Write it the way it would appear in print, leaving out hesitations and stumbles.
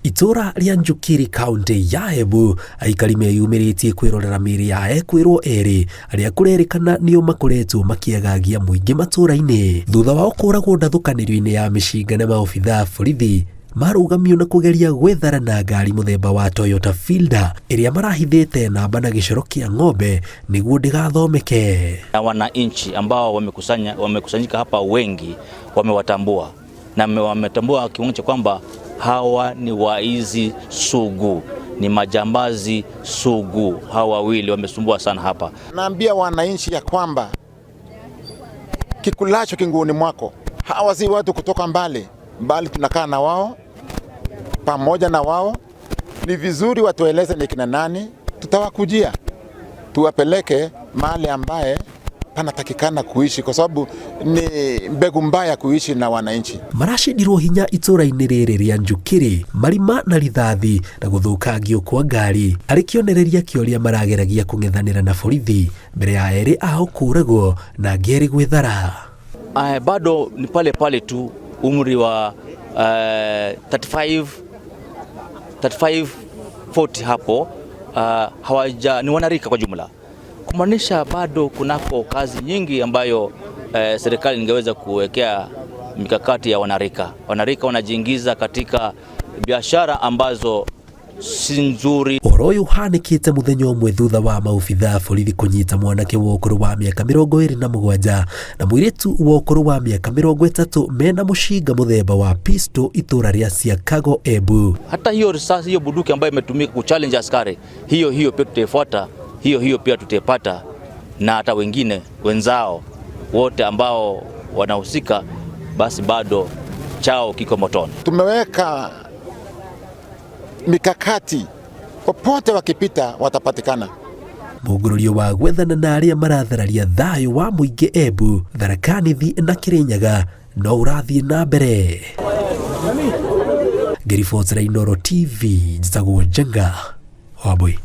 Itũra rĩa Njukiri kaunti ya Embu aikari meyumĩrĩtie kwĩrorera mĩĩrĩ ya ekwĩrwo erĩ arĩa kũrerĩkana nĩo makoretwo makĩagagia mũingĩ matũra-inĩ thutha wao kũragwo ndathũkanĩrio-inĩ ya mĩcinga na maobithaa a borithi marũgamio na kũgeria gwĩthara na ngari mũthemba wa Toyota Fielder ĩrĩa marahithĩte namba na gĩcoro kĩa ng'ombe nĩguo ndĩgathomeke. Na wananchi ambao wamekusanyika hapa wengi wamewatambua na wametambua kiwango cha kwamba hawa ni waizi sugu, ni majambazi sugu. Hawa wawili wamesumbua sana hapa. Naambia wananchi ya kwamba kikulacho kinguoni mwako. Hawa si watu kutoka mbali, bali tunakaa na wao pamoja na wao. Ni vizuri watueleze ni kina nani, tutawakujia tuwapeleke mahali ambaye panatakikana kuishi, kwa sababu ni mbegu mbaya kuishi na wananchi. Maracindirwo hinya itũra-inĩ rĩrĩ rĩa Njukiri marima na rithathi na gũthũkangio kwa ngari arĩ kĩonereria kĩa ũrĩa marageragia kũng'ethanĩra na borithi mbere ya erĩ ao kũragwo na angĩ erĩ gwĩthara. Bado ni pale pale tu umri wa 35 35 40 hapo, hawaja ni wanarika kwa jumla, kumaanisha bado kunako kazi nyingi ambayo serikali ingeweza kuwekea mikakati ya wanarika. Wanarika wanajiingiza katika biashara ambazo si nzuri. Ũhoro ũyũ ũhanĩkĩte mũthenya ũmwe thutha wa maobithaa a borithi kũnyita mwanake wa ũkũrũ wa mĩaka 27 na mũirĩtu wa ũkũrũ wa mĩaka 30 mena mũcinga mũthemba wa pistol itũra rĩa Siakago, Embu. Hata hiyo risasi, hiyo bunduki ambayo imetumika kuchallenge askari, hiyo hiyo pia tutaifuata, hiyo hiyo pia tutaipata, na hata wengine wenzao wote ambao wanahusika, basi bado chao kiko motoni. Tumeweka mikakati, popote wakipita watapatikana. Mũngũrũrio wa gwethana na arĩa marathararia thayũ wa mũingĩ Embu, Tharaka Nithi na Kirinyaga no ũrathiĩ na mbere. Ngĩribotera Inooro TV, njĩtagwo Njenga Wambui.